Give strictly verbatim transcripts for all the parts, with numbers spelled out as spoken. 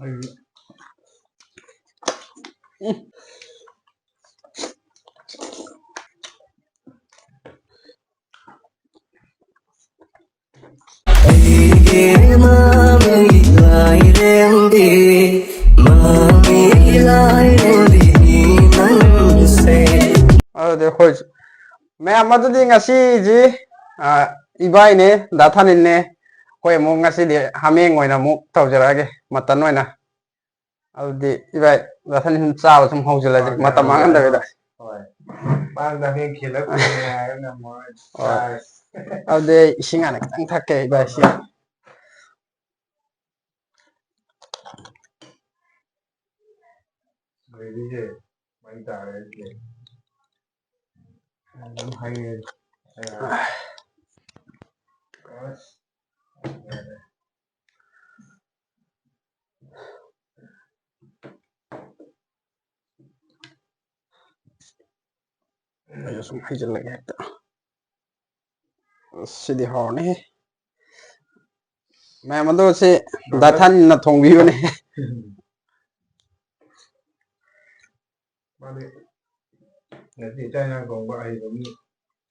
ꯑꯩ ꯑꯩꯒꯤ ꯃꯃꯤ ꯂꯥꯏꯔꯦꯝꯕꯤ, ꯃꯃꯤ ꯂꯥꯏꯔꯦꯝꯕꯤ ꯅꯪꯁꯦ꯫ ꯑꯗꯨꯗꯤ ꯑꯩꯈꯣꯏ ꯃꯌꯥꯝ, ꯑꯗꯨꯗꯤ ꯉꯁꯤꯁꯤ, ꯑ, ꯏꯕꯥꯏꯅꯦ, ꯗꯥ ꯊꯥꯅꯤꯜꯅꯦ, ꯑꯩꯈꯣꯏ ꯑꯃꯨꯛ ꯉꯁꯤꯗꯤ ꯍꯥꯃꯦꯡ ꯑꯣꯏꯅ ꯑꯃꯨꯛ ꯇꯧꯖꯔꯛꯑꯒꯦ, ꯃꯇꯟ ꯑꯣꯏꯅ꯫ ꯑꯗꯨꯗꯤ ꯏꯕꯥꯏ, ꯗꯥ ꯊꯥꯅꯤꯜ ꯁꯨꯝ ꯆꯥꯕ ꯁꯨꯝ ꯍꯧꯖꯤꯜꯂꯁꯤ, ꯍꯣꯏ, ꯃꯇꯝ ꯍꯣꯏ, ꯃꯥꯡꯍꯟꯗꯕꯤꯗ꯫ ꯍꯣꯏ꯫ ꯃꯥꯡꯗ ꯍꯥꯃꯦꯡ ꯈꯤꯜꯂ ꯄꯨꯔꯦ ꯍꯥꯏꯔꯒ ꯑꯃꯨꯛ ꯍꯣꯏ꯫ ꯆꯥꯔꯁꯤ꯫ ꯑꯗꯨꯗꯤ ꯑꯩ ꯏꯁꯤꯡ ꯍꯥꯟꯅ ꯈꯤꯇꯪ ꯊꯛꯀꯦ, ꯏꯕꯥꯏ, ꯏꯁꯤꯡ꯫ ꯒ꯭ꯔꯦꯚꯤꯁꯦ ꯃꯩ ꯇꯥꯔꯦ ꯑꯩꯁꯦ꯫ ꯑꯗꯨꯝ ꯍꯩꯔꯦ꯫ ꯑꯁ꯫ ꯑꯩꯁꯨ ꯁꯨꯝ ꯍꯩꯖꯤꯜꯂꯒꯦ ꯍꯦꯛꯇ꯫ ꯑꯁ, ꯁꯤꯗꯤ ꯍꯥꯎꯔꯅꯤꯍꯦ꯫ ꯃꯌꯥꯝ, ꯑꯗꯣ ꯁꯤ ꯗꯥ ꯊꯥꯅꯤꯜꯅ ꯊꯣꯡꯕꯤꯕꯅꯦ꯫ ꯃꯥꯗꯤ ꯉꯁꯤ ꯆꯥꯛ ꯏꯟꯁꯥꯡ ꯊꯣꯡꯕ ꯑꯍꯩꯕ ꯃꯤ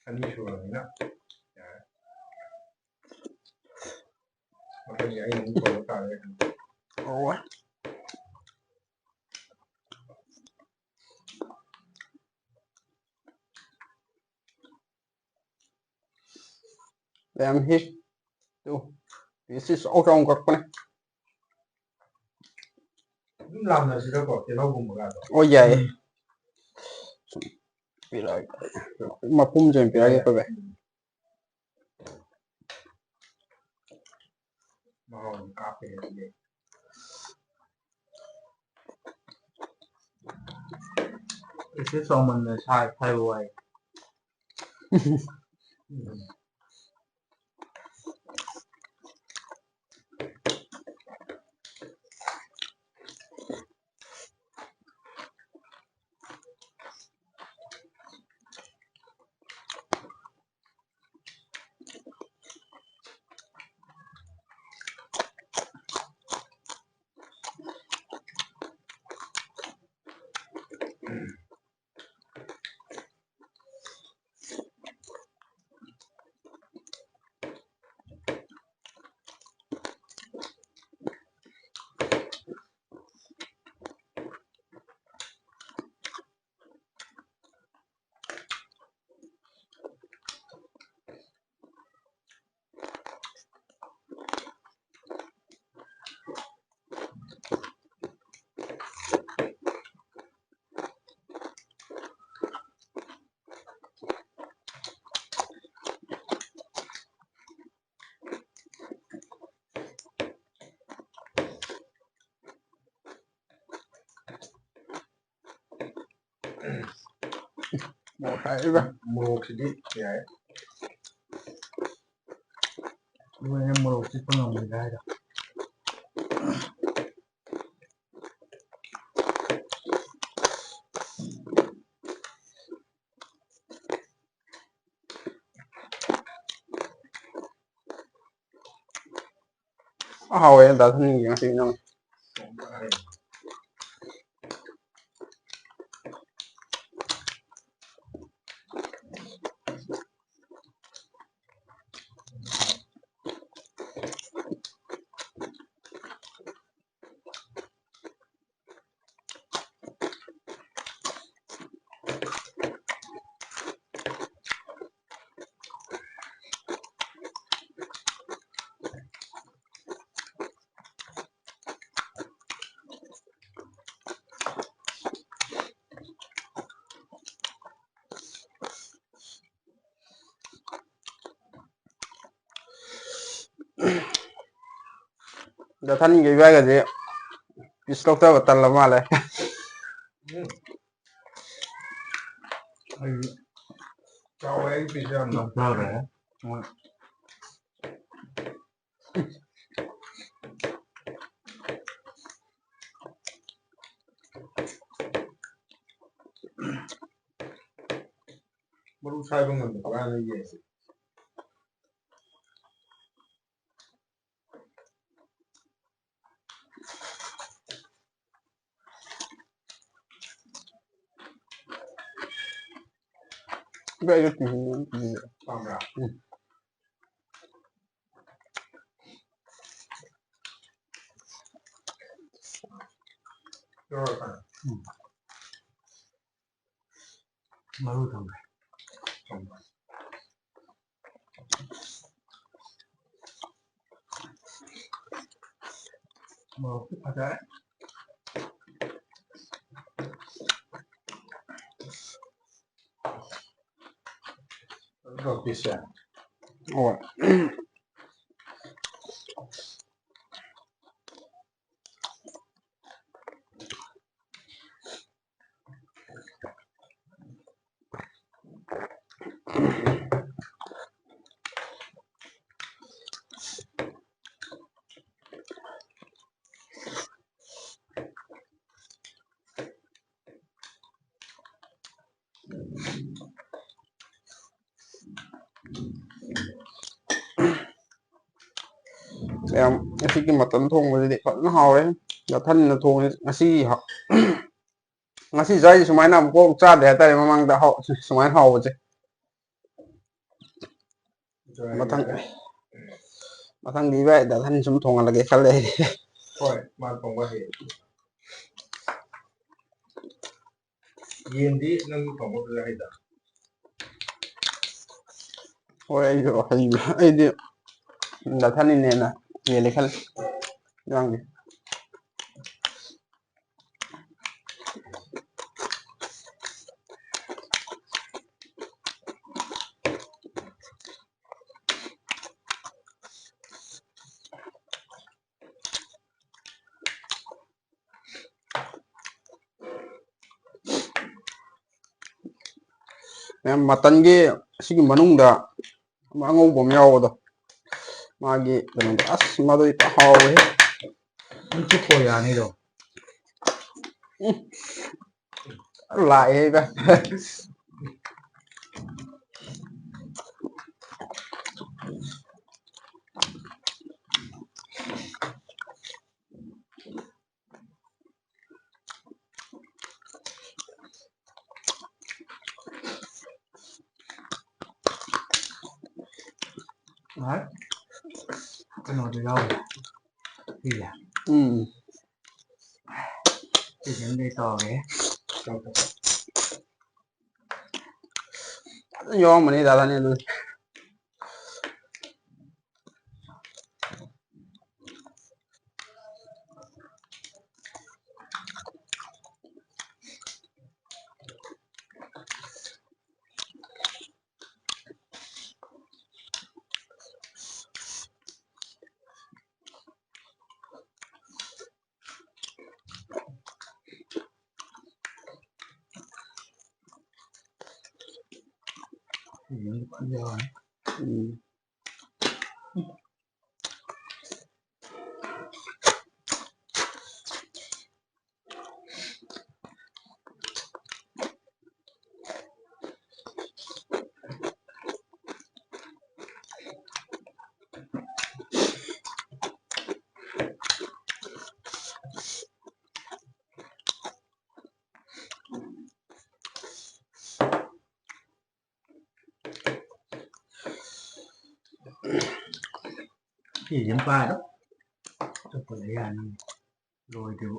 ꯑꯅꯤ ꯁꯨꯔꯕꯅꯤꯅ ꯌꯥꯔꯦ꯫ ꯃꯊꯪꯒꯤ ꯑꯩꯅ ꯑꯃꯨꯛ ꯊꯣꯡꯕ ꯇꯥꯔꯦ꯫ ꯑꯣ꯫ ꯌꯥꯝ ꯍꯤ꯫ ꯇꯨ꯫ ꯄꯤꯁꯁꯤ ꯆꯥꯎ ꯆꯥꯎꯅ ꯀꯛꯄꯅꯦ꯫ ꯑꯗꯨꯝ ꯂꯥꯝꯅꯁꯤꯔꯀꯣ, ꯇꯤꯜꯍꯧꯒꯨꯝꯕꯒꯗꯣ꯫ ꯑꯣ, ꯌꯥꯏꯌꯦ꯫ ꯎꯝ꯫ ꯁꯨꯝ ꯄꯤꯔꯛꯑꯒꯦ꯫ ꯃꯄꯨꯝꯁꯦ ꯑꯣꯏꯅ ꯄꯤꯔꯛꯑꯒꯦ, ꯌꯥꯏ, ꯌꯥꯏ꯫ ꯑꯩꯈꯣꯏ ꯚꯥꯏ꯫ ꯎꯝ꯫ ꯃꯍꯥꯎ ꯑꯃ ꯀꯥꯞꯄꯦ ꯑꯗꯨꯗꯤ꯫ ꯄꯤꯁꯁꯤ ꯆꯥꯎꯃꯟꯗꯅ ꯁꯥꯏ ꯐꯥꯏꯕ ꯋꯥꯏ꯫ ꯃꯣꯔꯣꯛ ꯁꯥꯏꯕ꯫ ꯃꯣꯔꯣꯛꯁꯤꯗꯤ ꯌꯥꯏ꯫ ꯑꯗꯨꯒ ꯑꯩꯅ ꯃꯣꯔꯣꯛ ꯆꯤꯛꯄ ꯉꯝꯃꯣꯏꯗ꯭ꯔꯥ ꯍꯥꯏꯗꯣ꯫ ꯍꯥꯎꯋꯦ ꯗꯥ ꯁꯅꯤꯒꯤ ꯉꯁꯤ ꯏꯟꯖꯥꯡ꯫ ꯗꯥ ꯊꯥꯅꯤꯡꯒ ꯏꯕꯥꯏꯒꯁꯦ ꯄꯤꯁ ꯂꯧꯊꯕ ꯇꯜꯂ ꯃꯥꯜꯂꯦ꯫ ꯎꯝ꯫ ꯑꯩ ꯆꯥꯎꯋꯦ, ꯑꯩ ꯄꯤꯁ ꯌꯥꯝꯅ꯫ ꯂꯧꯊꯈ꯭ꯔꯦ꯫ ꯍꯣꯏ꯫ ꯃꯔꯨ ꯁꯥꯏꯕ ꯉꯝꯗꯕ ꯍꯥꯏꯅ ꯌꯦꯡꯁꯤ꯫ ꯏꯕꯥꯏ, ꯑꯩꯁꯨ ꯇꯤꯐꯤꯟ ꯑꯃ ꯄꯤꯕꯤꯔꯛꯑꯣ꯫ ꯄꯥꯝꯕ꯭ꯔꯥ? ꯎꯝ꯫ ꯌꯧꯔꯛꯑꯦ꯫ ꯎꯝ꯫ ꯃꯔꯨ ꯊꯝꯒꯦ꯫ ꯃꯣꯔꯣꯛꯇꯤ ꯐꯖꯔꯦ꯫ ꯄꯤꯁꯁꯦ꯫ ꯍꯣꯏ꯫ ꯃꯌꯥꯝ, ꯉꯁꯤꯒꯤ ꯃꯇꯟ ꯊꯣꯡꯕꯁꯤꯗꯤ ꯐꯖꯅ ꯍꯥꯎꯔꯦ꯫ ꯗꯥ ꯊꯥꯅꯤꯅ ꯊꯣꯡꯉꯤ ꯉꯁꯤ ꯍꯥ-, ꯉꯁꯤ ꯆꯥꯏꯁꯦ ꯁꯨꯃꯥꯏꯅ ꯑꯃꯨꯛꯐꯥꯎ ꯆꯥꯗ꯭ꯔꯦ ꯍꯥꯏꯇꯥꯔꯦ, ꯃꯃꯥꯡꯗ ꯍꯥꯎ-, ꯁꯨꯃꯥꯏꯅ ꯍꯥꯎꯕꯁꯦ꯫ ꯃꯊꯪ, ꯃꯊꯪꯗꯤ ꯏꯕꯥꯏ ꯗꯥ ꯊꯥꯅꯤ ꯁꯨꯝ ꯊꯣꯡꯍꯜꯂꯒꯦ ꯈꯜꯂꯦ ꯑꯩꯗꯤ꯫ ꯍꯣꯏ, ꯃꯥ ꯊꯣꯡꯕ ꯍꯩ꯫ ꯌꯦꯟꯗꯤ ꯅꯪ ꯊꯣꯡꯕ ꯐꯖꯅ ꯍꯩꯗ꯫ ꯍꯣꯏ, ꯑꯩꯁꯨ ꯍꯩ-, ꯑꯩꯗꯤ ꯗꯥ ꯊꯥꯅꯤꯅ ꯍꯦꯟꯅ ꯍꯦꯜꯂꯦ ꯈꯜꯂꯦ ꯏꯟꯖꯥꯡꯗꯤ꯫ ꯃꯌꯥꯝ ꯃꯇꯟꯒꯤ ꯁꯤꯒꯤ ꯃꯅꯨꯡꯗ ꯑꯃ ꯑꯉꯧꯕ ꯑꯃ ꯌꯥꯎꯕꯗꯣ, ꯃꯥꯒꯤ ꯀꯩꯅꯣꯗꯣ, ꯑꯁ, ꯃꯗꯨꯗꯤ ꯐꯖꯅ ꯍꯥꯎꯋꯦꯍꯦ꯫ ꯑꯗꯨꯝ ꯆꯨꯞꯄꯣ ꯌꯥꯅꯤꯗꯣ꯫ ꯎꯝ꯫ ꯂꯥꯛꯑꯦ ꯏꯕꯥꯏ꯫ ꯉꯥꯏ꯫ ꯀꯩꯅꯣꯗꯣ ꯌꯥꯎꯔꯤ꯫ ꯁꯤꯁꯦ꯫ ꯎꯝ꯫ ꯁꯤꯁꯤꯃꯗꯤ ꯇꯧꯔꯒꯦ꯫ ꯐꯖꯅ ꯌꯥꯎꯔꯝꯃꯅꯤ ꯗꯥ ꯊꯥꯅꯤ ꯑꯗꯨꯗꯤ꯫ ꯎꯝ꯫ ꯁꯤꯁꯤꯃ ꯄꯥꯏꯔꯣ꯫ ꯑꯇꯣꯞꯄ ꯂꯩ ꯌꯥꯅꯤ꯫ ꯂꯣꯏꯗꯦꯕ꯫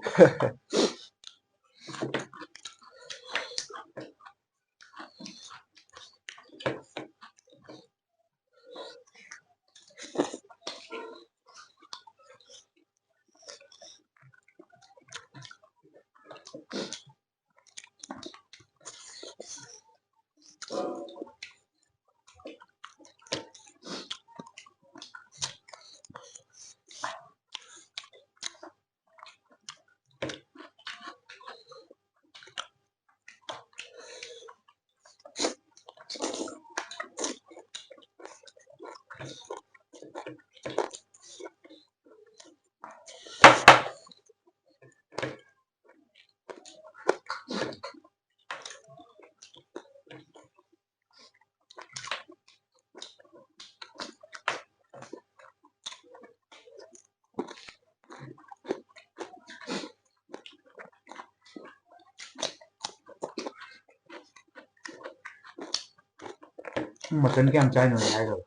ꯃꯆꯟ ꯀꯌꯥꯝ ꯆꯥꯏꯅꯣꯗꯤ ꯍꯥꯏꯈ꯭ꯔꯕ?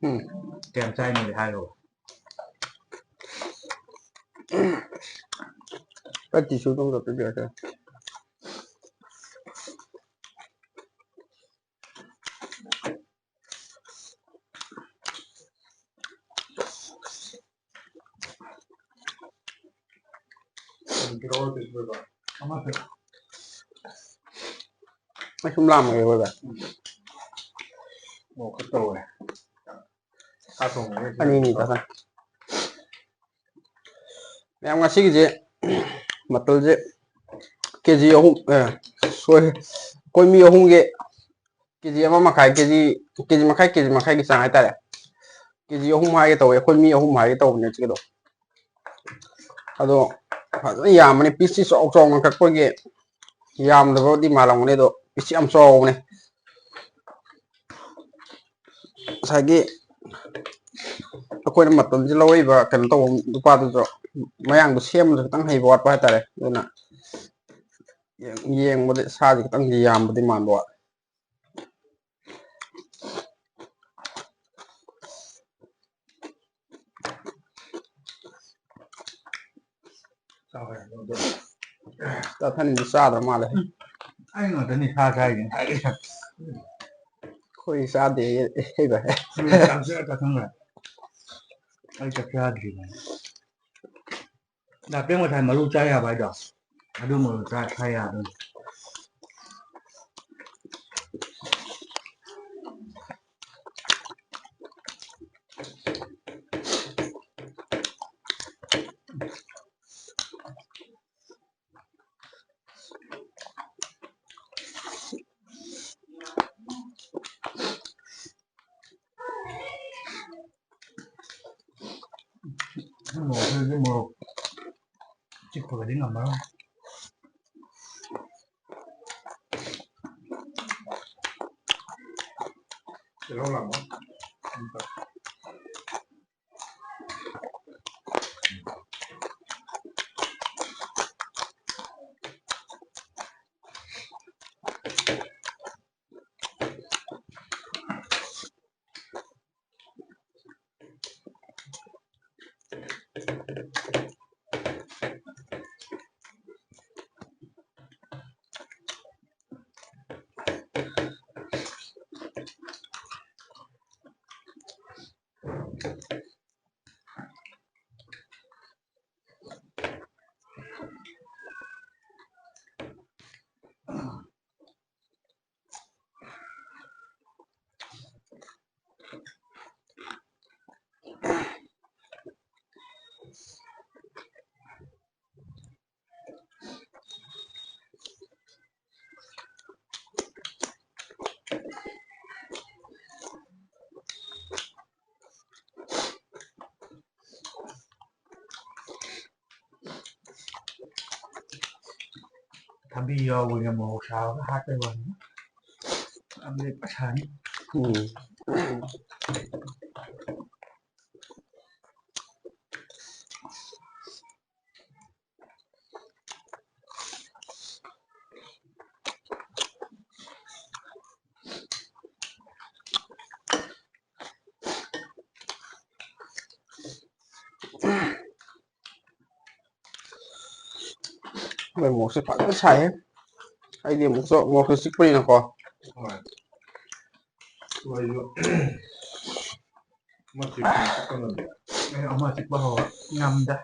ꯎꯝ꯫ ꯀꯌꯥꯝ ꯆꯥꯏꯅꯣꯗꯤ ꯍꯥꯏꯈ꯭ꯔꯕ? ꯑꯩ tissue ꯑꯗꯨꯝ ꯄꯤꯕꯤꯔꯛꯀꯦ꯫ ꯑꯩ ꯁꯨꯝ ꯂꯥꯝꯃꯒꯦ ꯑꯩꯈꯣꯏ ꯚꯥꯏ꯫ ꯑꯣ, ꯈꯔ ꯇꯧꯔꯦ꯫ ꯁꯥ ꯊꯣꯡꯕꯒꯤ ꯑꯅꯤꯅꯤ ꯆꯥꯊꯣꯛ꯫ ꯃꯌꯥꯝ, ꯉꯁꯤꯒꯤꯁꯦ ꯃꯇꯜꯁꯦ ꯀꯦ ꯖꯤ ꯑꯍꯨꯝ, ꯑꯦ, ꯁꯣꯏ, ꯑꯩꯈꯣꯏ ꯃꯤ ꯑꯍꯨꯝꯒꯤ ꯀꯦ ꯖꯤ ꯑꯃ ꯃꯈꯥꯏ, ꯀꯦ ꯖꯤ, ꯀꯦ ꯖꯤ ꯃꯈꯥꯏ, ꯀꯦ ꯖꯤ ꯃꯈꯥꯏꯒꯤ ꯆꯥꯡ ꯍꯥꯏꯇꯥꯔꯦ꯫ ꯀꯦ ꯖꯤ ꯑꯍꯨꯝ ꯍꯥꯏꯒꯦ ꯇꯧꯋꯦ, ꯑꯩꯈꯣꯏ ꯃꯤ ꯑꯍꯨꯝ ꯍꯥꯏꯒꯦ ꯇꯧꯕꯅꯦ ꯉꯁꯤꯒꯤꯗꯣ꯫ ꯑꯗꯣ ꯐꯖꯅ ꯌꯥꯝꯕꯅꯤ, ꯄꯤꯁꯁꯤ ꯆꯥꯎ ꯆꯥꯎꯅ ꯀꯛꯄꯒꯤ ꯌꯥꯝꯗꯕꯗꯤ ꯃꯥꯜꯂꯝꯒꯅꯤ, ꯑꯗꯣ ꯄꯤꯁꯁꯤ ꯌꯥꯝ ꯆꯥꯎꯕꯅꯦ꯫ ꯉꯁꯥꯏꯒꯤ ꯑꯩꯈꯣꯏꯅ ꯃꯇꯝꯁꯤ ꯂꯧꯔꯛꯏꯕ ꯀꯩꯅꯣ ꯇꯧꯕ ꯅꯨꯄꯥꯗꯨꯁꯨ ꯃꯌꯥꯡꯗꯣ ꯁꯦꯝꯕꯁꯨ ꯈꯤꯇꯪ ꯍꯩꯕ ꯋꯥꯠꯄ ꯍꯥꯏꯇꯥꯔꯦ꯫ ꯑꯗꯨꯅ ꯌꯦꯡ-, ꯌꯦꯡꯕꯗ ꯁꯥꯁꯦ ꯈꯤꯇꯪꯗꯤ ꯌꯥꯝꯕꯗꯤ ꯃꯥꯟꯕ ꯋꯥꯠꯂꯦ꯫ ꯆꯥꯊꯅꯤꯡꯕ ꯆꯥꯗ꯭ꯔ ꯃꯥꯜꯂꯦ꯫ ꯑꯩ ꯉꯥꯛꯇꯅꯤ ꯁꯥ ꯆꯥꯏꯁꯦ ꯉꯁꯥꯏꯗꯩ꯫ ꯑꯩꯈꯣꯏ ꯆꯥꯗꯦ ꯍꯩꯕ꯫ ꯆꯥꯛ ꯆꯥ ꯆꯥꯊꯪꯈ꯭ꯔꯦ꯫ ꯑꯩ ꯆꯥꯛ ꯆꯥꯗ꯭ꯔꯤꯕꯅꯤ꯫ ꯗꯥ ꯄ꯭ꯔꯦꯝ ꯉꯁꯥꯏ ꯃꯔꯨ ꯆꯥ ꯌꯥꯕ ꯍꯥꯏꯗꯣ, ꯑꯗꯨ ꯃꯔꯨ ꯆꯥ ꯈꯥ ꯌꯥꯗꯣꯏꯅꯤ꯫ ꯃꯣꯔꯣꯛꯁꯤꯗꯤ ꯃꯣꯔꯣꯛ ꯆꯤꯛꯄꯒꯗꯤ ꯉꯝꯃꯔꯣꯏ꯫ ꯇꯤꯜꯍꯧ ꯂꯥꯡꯕ꯫ ꯊꯕꯤ ꯌꯥꯎꯕꯅꯤꯅ ꯃꯣꯔꯣꯛ ꯁꯥꯕꯒ ꯍꯥꯠꯄꯩ ꯋꯥꯅꯤ꯫ ꯊꯕꯤꯗꯤ ꯐꯖ ꯁꯥꯅꯤ꯫ ꯎꯝ꯫ ꯃꯣꯏ ꯃꯣꯔꯣꯛꯁꯦ ꯐꯖꯅ ꯁꯥꯏꯍꯦ꯫ ꯑꯩꯗꯤ ꯑꯃꯨꯛꯁꯨ ꯃꯣꯔꯣꯛꯁꯦ ꯆꯤꯛꯄꯅꯤꯅꯀꯣ꯫ ꯍꯣꯏ꯫ ꯃꯣꯏꯁꯨ ꯑꯃ ꯆꯤꯛꯄ ꯆꯤꯛꯄ ꯉꯝꯗꯦ꯫ ꯑꯩ ꯑꯃ ꯆꯤꯛꯄ ꯍꯧꯔ ꯉꯝꯗꯦ꯫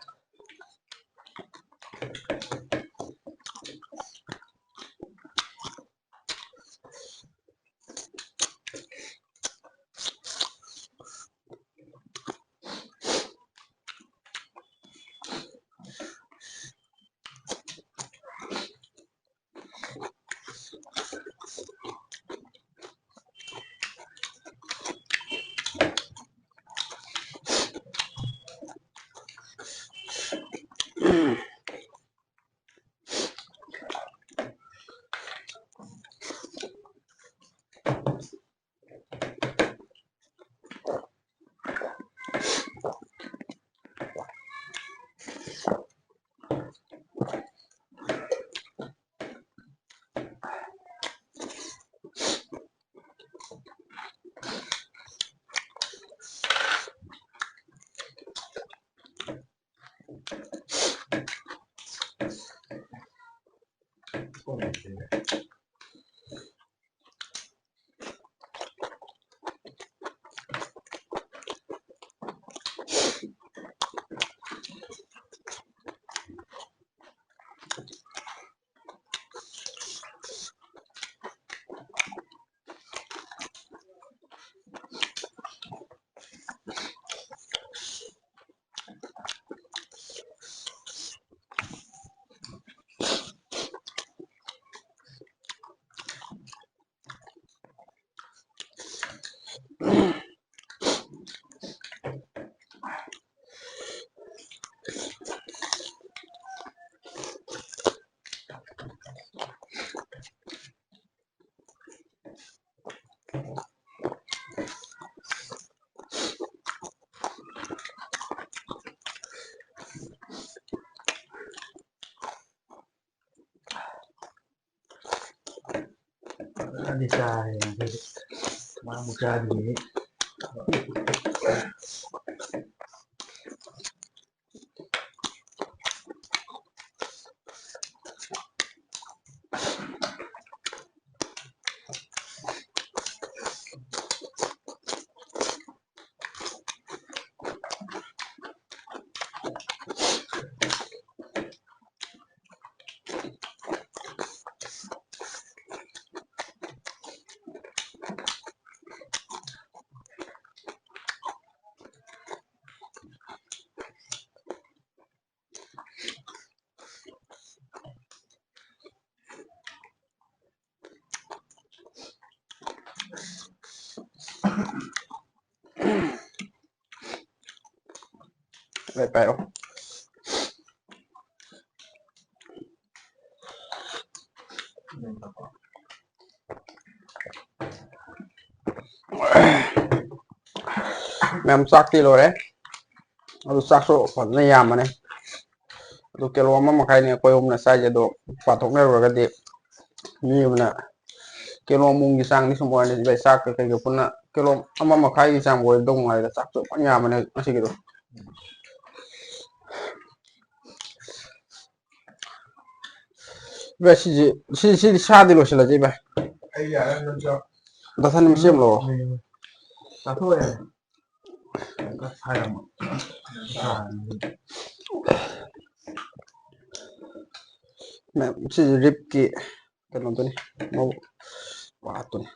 ꯐꯖꯅꯗꯤ ꯆꯥꯔꯦ ꯉꯁꯤꯗꯤ꯫ ꯃꯥꯃꯨꯛ ꯆꯥꯗ꯭ꯔꯤꯌꯦ꯫ ꯂꯥꯏꯔꯤꯛ ꯄꯥꯏꯔꯣ꯫ ꯃꯌꯥꯝ ꯆꯥꯛꯇꯤ ꯂꯣꯏꯔꯦ꯫ ꯑꯗꯨ ꯆꯥꯛꯁꯨ ꯐꯖꯅ ꯌꯥꯝꯕꯅꯦ꯫ ꯑꯗꯨ ꯀꯤꯂꯣ ꯑꯃ ꯃꯈꯥꯏꯅꯦ ꯑꯩꯈꯣꯏ ꯑꯍꯨꯝꯅ ꯆꯥꯏꯁꯦ꯫ ꯑꯗꯣ ꯄꯥꯊꯣꯛꯅꯔꯨꯔꯒꯗꯤ ꯃꯤ ꯑꯃꯅ ꯀꯤꯂꯣ ꯑꯃꯃꯝꯒꯤ ꯆꯥꯡꯗꯤ ꯁꯨꯝ ꯑꯣꯏꯔꯅꯤ꯫ ꯁꯤꯗ ꯆꯥꯛꯀ ꯀꯩꯀ ꯄꯨꯟꯅ ꯀꯤꯂꯣ ꯑꯃ ꯃꯈꯥꯏꯒꯤ ꯆꯥꯡ ꯑꯣꯏꯔꯗꯧ ꯃꯥꯜꯂꯦꯗ꯫ ꯆꯥꯛꯁꯨ ꯐꯖꯅ ꯌꯥꯝꯕꯅꯦ ꯉꯁꯤꯒꯤꯗꯣ꯫ ꯚꯥꯏ, ꯁꯤꯁꯦ, ꯁꯤ, ꯁꯤꯗꯤ ꯁꯥꯗꯤ ꯂꯣꯏꯁꯤꯜꯂꯁꯤ, ꯚꯥꯏ꯫ ꯑꯩ ꯌꯥꯔꯦ, ꯅꯪ ꯆꯥꯎ꯫ ꯗꯥ ꯁꯟ ꯑꯃ ꯁꯦꯝꯂꯛꯑꯣ꯫ ꯎꯝ꯫ ꯆꯥꯊꯣꯛꯑꯣ ꯌꯥꯔꯦ꯫ ꯁꯥꯏꯔꯝꯃꯣ꯫ ꯃꯌꯥꯝ, ꯁꯤꯁꯦ ꯔꯤꯞꯀꯤ ꯀꯩꯅꯣꯗꯨꯅꯤ, ꯃꯧ ꯄꯥꯠꯇꯨꯅꯤ꯫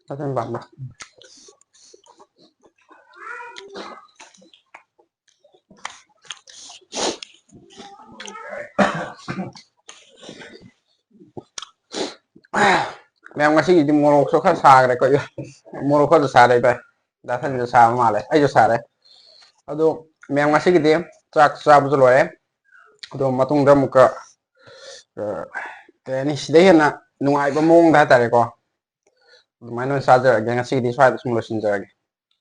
ꯐꯖꯅ ꯄꯥꯝꯕ꯫ ꯃꯌꯥꯝ, ꯉꯁꯤꯒꯤꯗꯤ ꯃꯣꯔꯣꯛꯁꯨ ꯈꯔ ꯁꯥꯈ꯭ꯔꯦꯀꯣ꯫ ꯃꯣꯔꯣꯛ ꯈꯔꯁꯨ ꯁꯥꯔꯦ ꯚꯥꯏ꯫ ꯗꯥ ꯁꯟꯁꯨ ꯁꯥꯕ ꯃꯥꯜꯂꯦ, ꯑꯩꯁꯨ ꯁꯥꯔꯦ꯫ ꯑꯗꯣ ꯃꯌꯥꯝ, ꯉꯁꯤꯒꯤꯗꯤ ꯆꯥꯛ ꯆꯥꯕꯁꯨ ꯂꯣꯏꯔꯦ꯫ ꯑꯗꯣ ꯃꯇꯨꯡꯗ ꯑꯃꯨꯛꯀ, ꯑ, ꯀꯩ ꯍꯥꯏꯅꯤ, ꯁꯤꯗꯩ ꯍꯦꯟꯅ ꯅꯨꯡꯉꯥꯏꯕ ꯃꯑꯣꯡꯗ ꯍꯥꯏꯇꯥꯔꯦꯀꯣ, ꯑꯗꯨꯃꯥꯏꯅ ꯑꯣꯏꯅ ꯆꯥꯖꯔꯒꯦ꯫ ꯉꯁꯤꯒꯤꯗꯤ ꯁ꯭ꯋꯥꯏꯗ ꯁꯨꯝ ꯂꯣꯏꯁꯤꯟꯖꯔꯒꯦ꯫